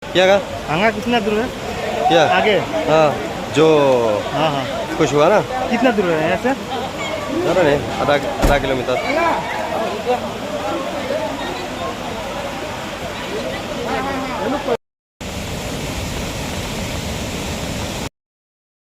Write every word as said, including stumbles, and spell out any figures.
क्या कहा? आगे कितना दूर है? क्या? आगे। हाँ, जो हाँ, हाँ। कुछ हुआ ना? कितना दूर है यहाँ से? ज़्यादा नहीं, आधा, आधा किलोमीटर।